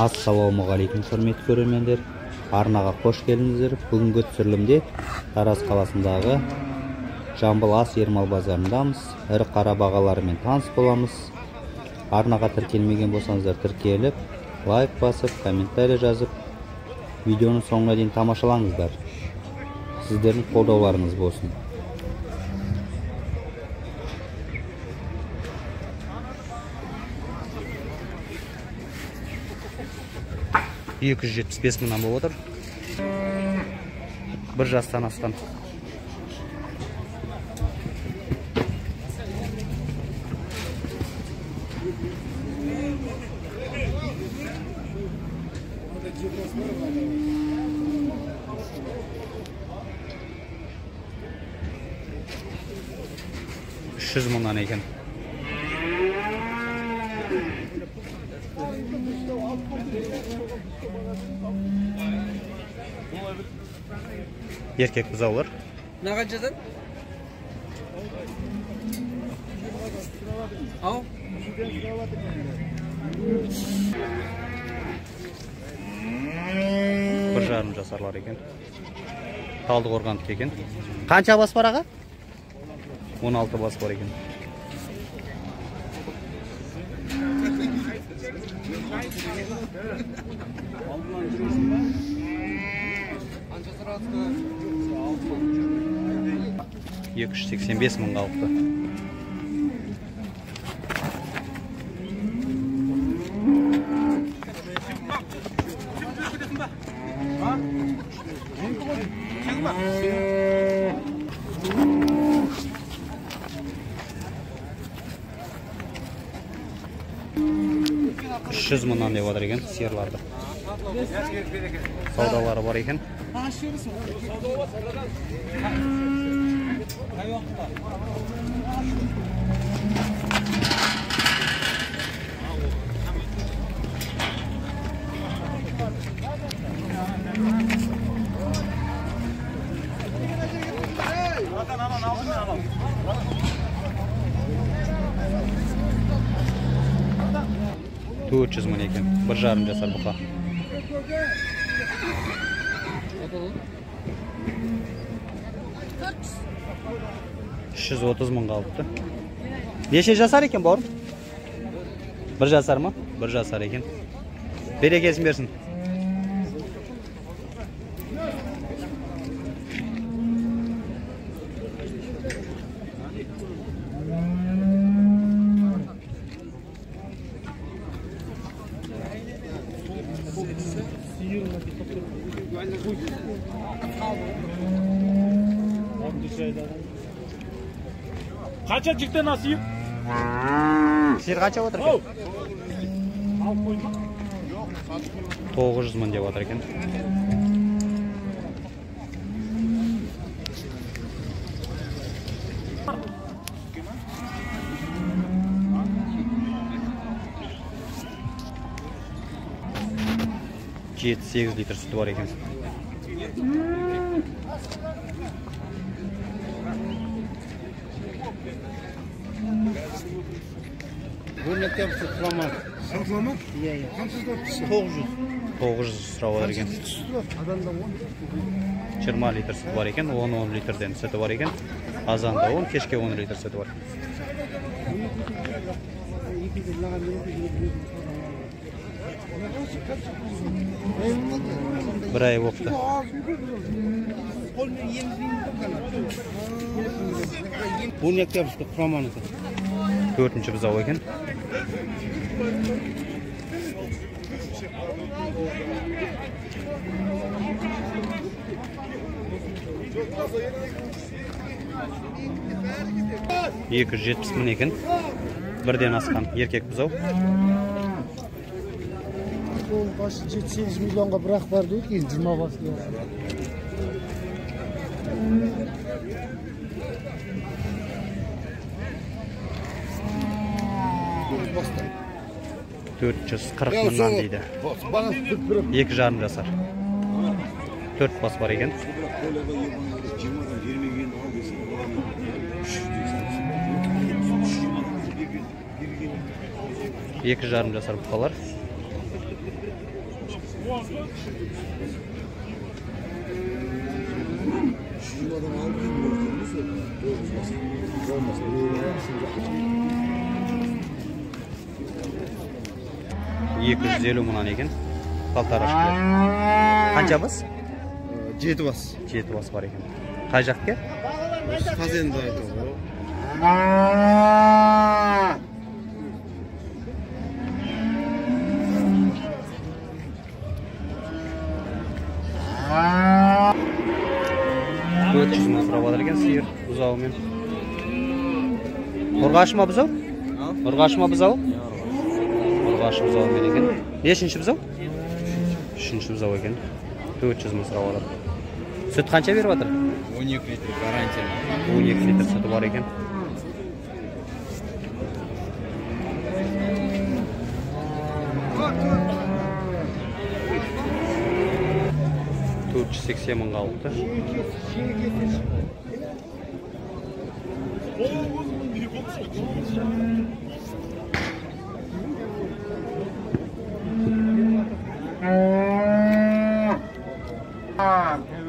Ассалаумағалейкум, құрметті көрермендер. Арнаға қош келдіңіздер. Бүгінгі түсірілімде Тараз қаласындағы Жамбыл ас Ермал базарындамыз. Ірі қара бағаларымен таныс боламыз. Арнаға тіркелмеген болсаңыздар тіркеліп, лайк басып, комментарий жазып, видеоның соңына дейін тамашалаңыздар. Сіздердің қолдауларыңыз болсын. 275 мыңнан болып отыр. Бір жастан асқан. Үш жүз мыңнан екен. Еркек бұзаулар. Мына қаншадан? Ау? 1,5 жасарлар екен. Талдықорғандікі екен. Қанша бас бар аға? 16 бас бар екен. 285 мыңға алыпты. 300 мыңнан деп отыр екен сиырларды. Саудалары бар екен. 400 мың екен. 1,5 жасар бұқа. 330 мыңға алыпты. Неше жасар екен бауырым? 1 жасар ма? 1 жасар екен. Берекесін берсін. Қанша жігіттен асиып? Сиыр қанша отыр екен? 900 мың деп отыр екен. 7-8 литр сүті бар екен. 900. 900 сұрап отыр екен. 20 литр сүті бар екен, 10-10 литрден сүті бар екен. Азанда 10, кешке 10 литр сүті бар. 1 ай болыпты. 4-ші бұзау екен. 270 мың екен. Бірден асқан еркек бұзау. Басы 7-8 миллионға бірақ бар дейді, 20 бас. 440 мыңнан дейді. 2,5 жасар. 4 бас бар екен. 2,5 жасар бұқалар. 250 мыңнан екен. Полторашкілер. Қанша бас? 7 бас. 7 бас бар екен. Қай жақтікі? Қазенді айтады. Төрт жүз мың сұрап жатыр екен сиыр бұзауымен. Ұрғашы ма бұзау? Ұрғашы ма бұзау? Ұрғашы бұзауымен екен. Нешінші бұзау? Үшінші бұзау екен. 400 мың сұрап жатыр. Сүт қанша беріп жатыр? 12 литр гарантия. 12 литр сүті бар екен. 480 мыңға алыпты.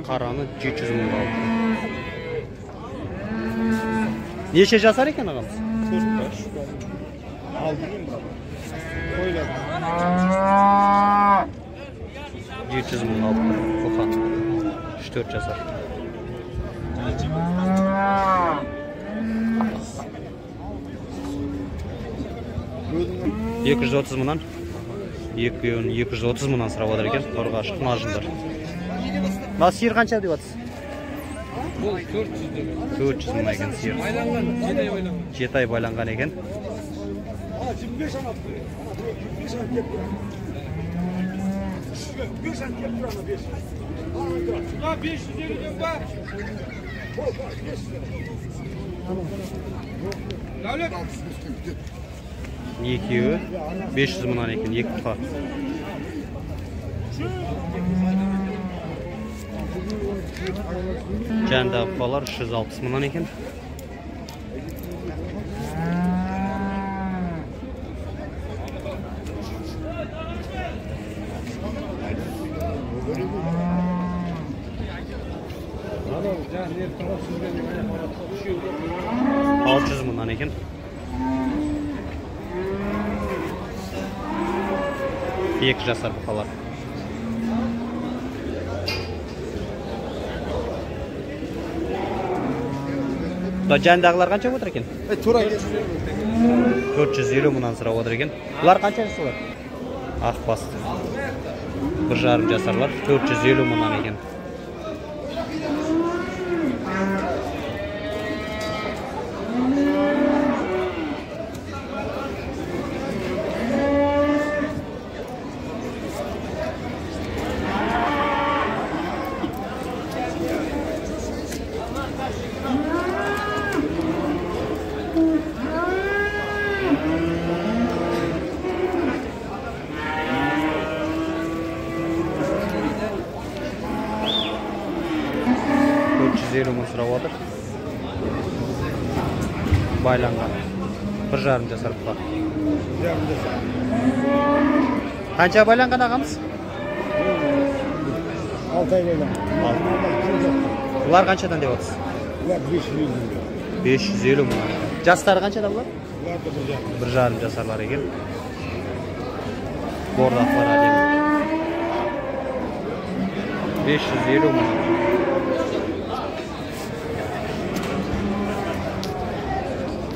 Қараны 700 мыңға алыпты. Неше жасар екен ағамыз? 700 мыңға алыпты. Бұқа 3-4 жасар. 230 мыңнан. Екеуін 230 мыңнан сұрап жатыр екен. Ұрғашы құнажындар. Мына сиыр қанша деп жатсыз? Бұл 400 деген. 400 мың екен сиыр. Байланған, 7 ай байланған. 7 ай байланған екен. 25 ана. 25 ана келіп тұр. 5 ана келіп тұр ана 5. Мына 550-ден ба? Дәулет. Екеуі 500 мыңнан екен, екі бұқа. Жандағы бұқалар 360 мыңнан екен. 600 мыңнан екен. 2 жасар бұқалар. Жандағылар қанша отыр екен? Тура 450 мыңнан сұрап отыр екен. Бұлар қанша жасарлар? Ақ басты. 1,5 жасарлар 450 мыңнан екен. 450 мың сұрап отыр. Байланған. 1,5 жасар бұқа. Қанша байланған ағамыз? 6 ай байланған. Бұлар қаншадан деп отырсыз? Бұлар 550 мың. 550 мың. Жастары қаншада бұлар? Бұлар да 1,5. 1,5 жасарлар екен. Бордақлар әдемі. 550 мың.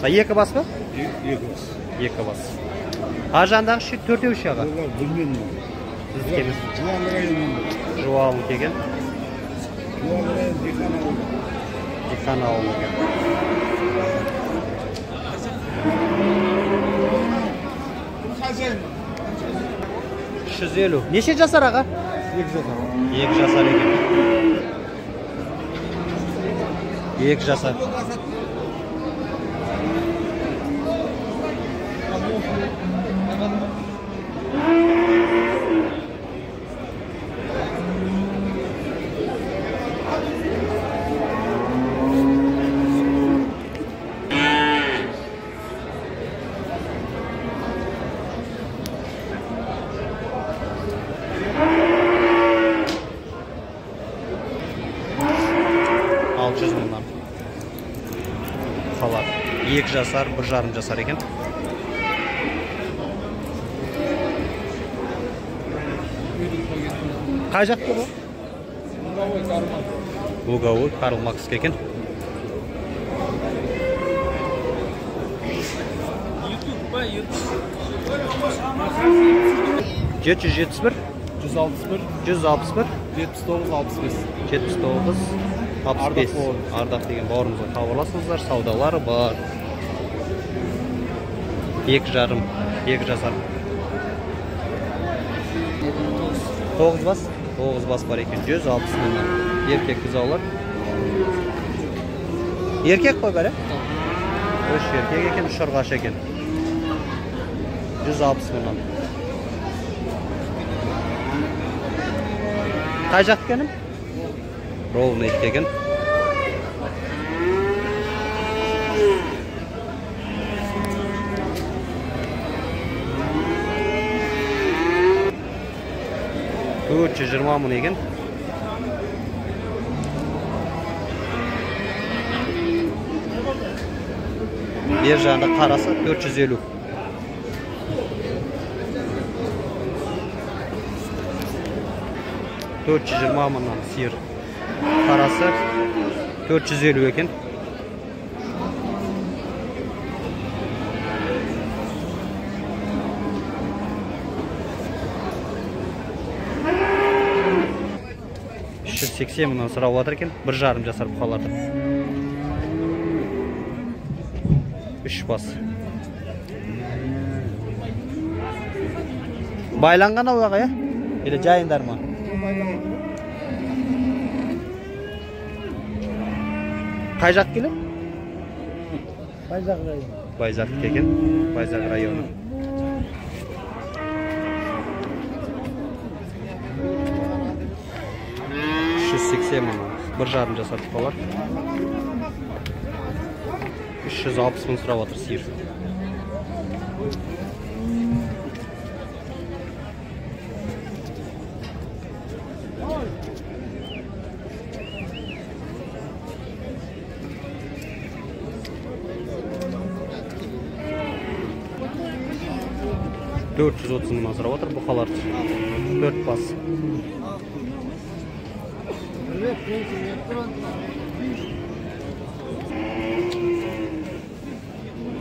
Екі бас па? Екі бас. Екі бас. Ар жағындағы ше төртеу ше аға? Олар білмеймін. Сіздікі емес. Жуалы районынан. Жуалы деген. Жуалы район Дихан ауылы. Дихан ауылы екен. 350. Неше жасар аға? 2 жасар. 2 жасар екен. 2 жасар. 2 жасар, 1,5 жасар екен. Қай жақты бұл? Луговой Карл Маркс екен. Жеті жүз жетпіс бір, 161, 161, 79, 65. 79, 65. Ардақ деген бауырымызға хабарласыңыздар, саудалары бар. 2,5, 2 жасар. 9 бас, 9 бас бар екен. 160 мыңнан. Еркек бұзаулар. Еркек қой бәрі? 3 еркек екен, 3 ұрғашы екен. 160 мыңнан. Қай жақ екенім? Ровно екен. 420 мың екен. Бер жағында қарасы 450. 420 мыңнан сиыр. Қарасы 450 екен. 380 мыңнан сұрап жатыр екен. 1,5 жасар бұқаларды. 3 бас. Байланған ау аға, Или жайындар ма? Қай жақ келіп? Байзақ районы. Байзақ екен. Байзақ районы. 380 мың. 1,5 жасар бұқалар. 360 мың сұрап жатыр сиыр. 430 мыңнан сұрап жатыр бұқалар. 4 бас.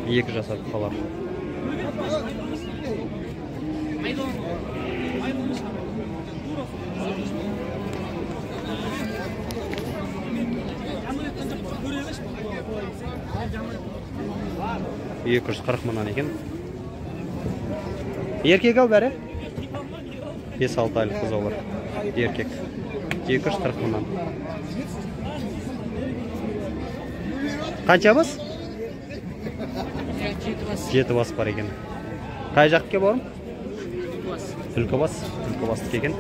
2 жасар бұқалар. 240 мыңнан екен. Еркек ау бәрі? 5-6 айлық бұзаулар. Еркек. 240 мыңнан. Қанша бас? 7 бас бар екен. Қай жақтікі бауырым? Түлкібас. Түлкібастікі екен.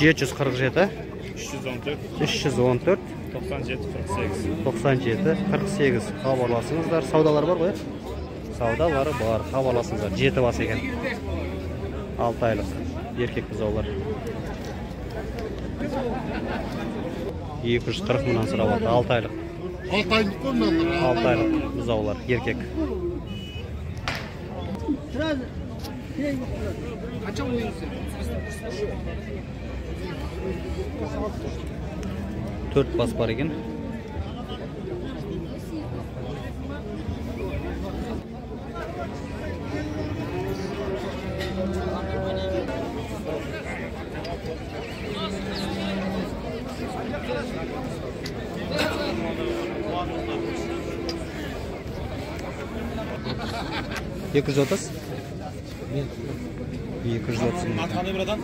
747 314 314 97 48 97 48. Хабарласыңыздар. Саудалар бар ғой? Саудалары бар. Хабарласыңыздар. 7 бас екен. 6 айлық еркек бұзаулар. 240 мыңнан сұрап жатыр. 6 айлық. 6 айлық қой мыналар. 6 айлық бұзаулар еркек. Қанша ойыңыз? 4 бас бар екен. 230? 230 мың. Қандай братан?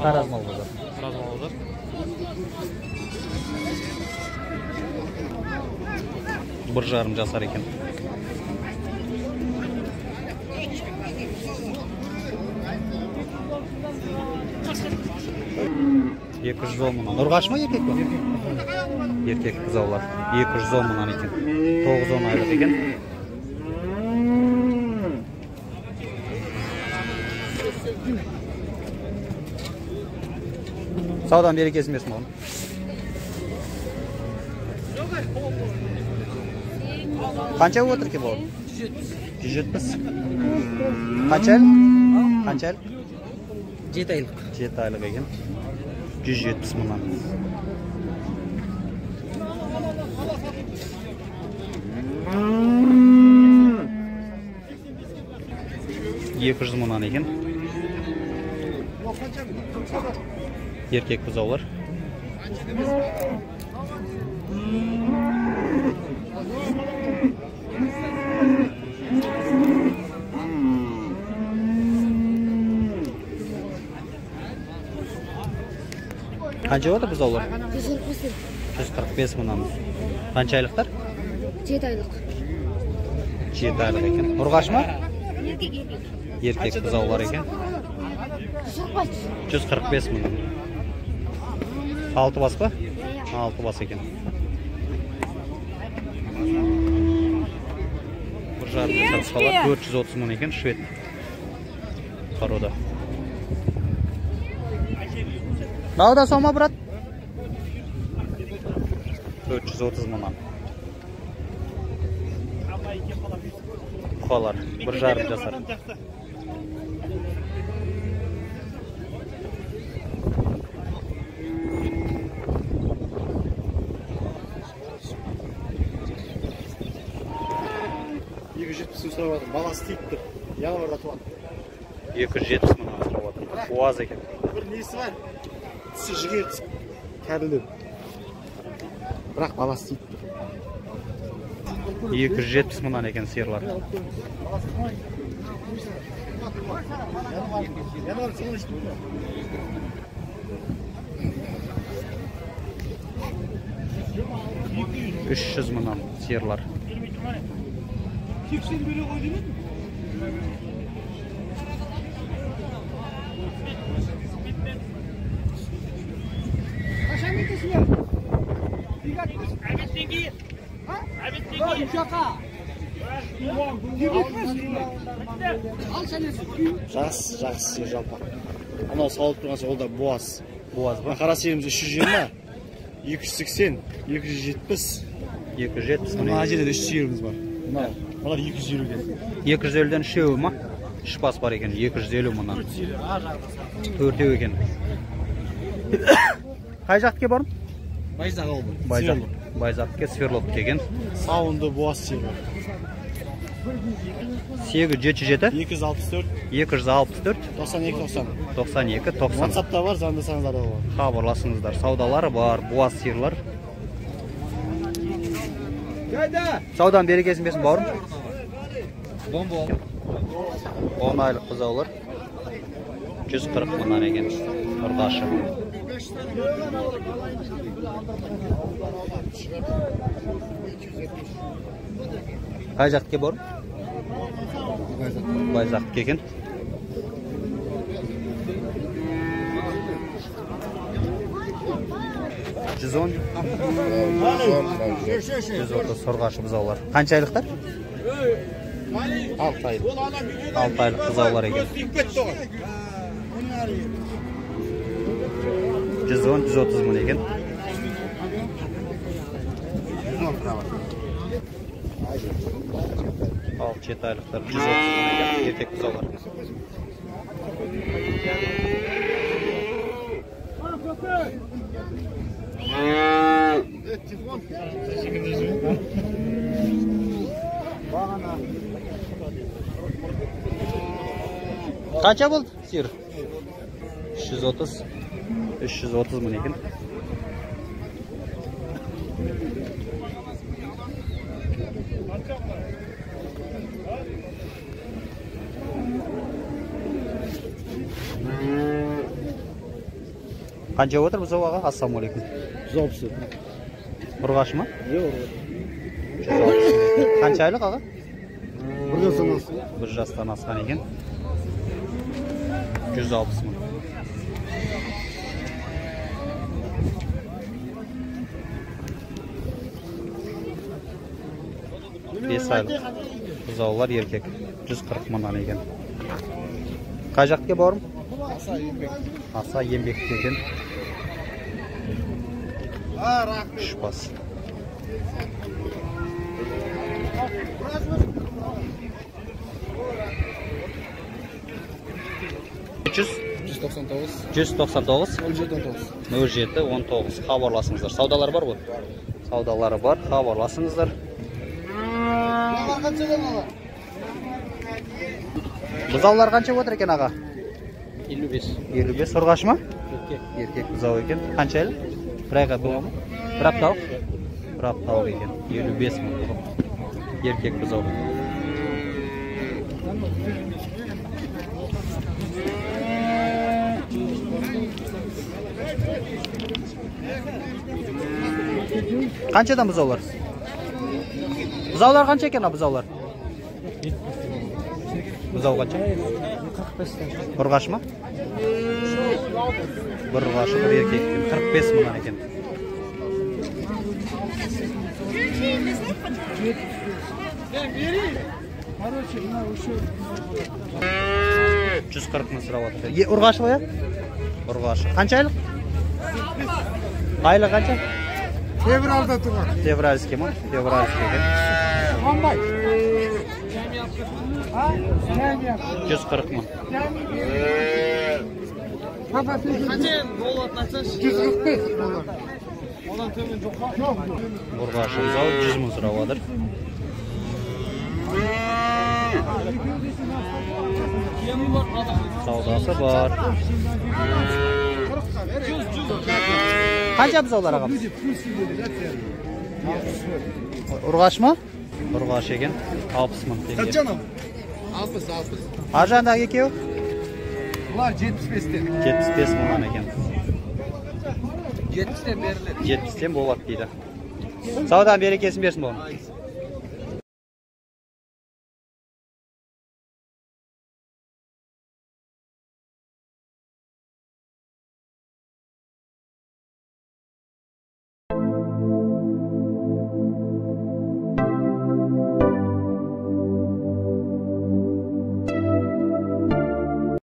Тараз мал базар. Тараз мал базар. 1,5 жасар екен. 210 мыңнан. Ұрғашы ма, еркек па? Еркек бұзаулар. 210 мыңнан екен. 9-10 айлық екен. Саудан берекесін берсін оғын. Қанша отыр екен бауырым? 170. Қанша айлық? Қанша айлық? 7 айлық. 7 айлық екен. 170 мыңнан. 200 мыңнан екен. Еркек бұзаулар. Қанша отыр бұзаулар? 145 мыңнан. Қанша айлықтар? 7 айлық. 7 айлық екен. Ұрғашы ма? Еркек бұзаулар екен. 145 мың. 6 бас па? 6 бас екен. 1,5 жасар бұқалар 430 мың екен, швед порода. Мынау да сома, брат? 430 мыңнан. Бұқалар 1,5 жасар. Баласы тиіп тұр. Январда туады. 270 мыңнан сұрап жатыр. Буаз екен. Бір несі бар? Тісі жігер тіс. Кәрілеу. Бірақ баласы тиіп тұр. 270 мыңнан екен сиырлар. 300 мыңнан сиырлар. Жас, жақсы сиыр жалпақ. Анау сауылып тұрған сол да буаз. Буаз ба? Қара сиырымыз 320, 280, 270. 270. Мына жерде 3 сиырымыз бар. Мына, олар 250-ден. 250-ден үшеуі ма? 3 бас бар екен, 250 мыңнан. Төртеу екен. Қай жақтіке барым? Байзақ ауылы. Байзақ. Байзақтіке, Свердловтікі екен. Сауынды буаз сиыры. 877 264 264 92 90. 92 90. WhatsApp'та бар, звондасаңыздар да болады. Хабарласыңыздар. Саудалары бар, буаз сиырлар. Саудан берекесін берсін бауырым. 10 айлық бұзаулар 140 мыңнан екен. Ұрғашы. Қай жақтіке бауырым? Байзақтіке екен. 110 130 ұрғашы бұзаулар. Қанша айлықтар? 6 айлық. 6 айлық бұзаулар екен. 110-130 мың екен. 6-7 айлықтар 130 мың екен. Еркек бұзаулар. Қанша болды сиыр? 330 330 мың екен. Қанша отыр бұзау аға? Ассалаумағалейкум. 160. Ұрғашы ма? Жоқ, 160. Қанша айлық аға? 1 жастан асқан. 1 жастан асқан екен. 160 мың. 5 айлық бұзаулар еркек 140 мыңнан екен. Қай жақтіке бауырым? Аса Еңбек. Аса Еңбектікі екен. 3 бас. Жүз 199 07 19 хабарласыңыздар. Саудалар бар ғой? Саудалары бар, хабарласыңыздар. Бұзаулар қанша отыр екен аға? 55. 55 ұрғашы ма? Еркек. Еркек бұзау екен. Қанша айлық? Бір айға тола ма? Бір апталық? Бір апталық екен. 55 мың. Еркек бұзау. Қаншадан бұзаулар? Бұзаулар қанша екен, бұзаулар? Бұзау қанша? 45-тен. Ұрғашы ма? Бір ұрғашы, бір еркек екен. 45 мыңнан екен. Жүз 140 мың сұрап отыр. Ұрғашы ғой, Ұрғашы. Қанша айлық? Айлық қанша? Февральда туған. Февральский ма? Февральский екен. 140 мың. 145 доллар. Ұрғашы бұзау 100 мың сұрап отыр. Саудасы бар. Қанша бұзаулар ағам? Ұрғашы ма? Ұрғашы екен. 60 мың теңге. Қанша? 60, 60. Ар жағындағы екеуі? Бұлар 75-тен. 75 мыңнан екен. 70-тен беріледі. 70-тен болады дейді. Сауданың берекесін берсін болын.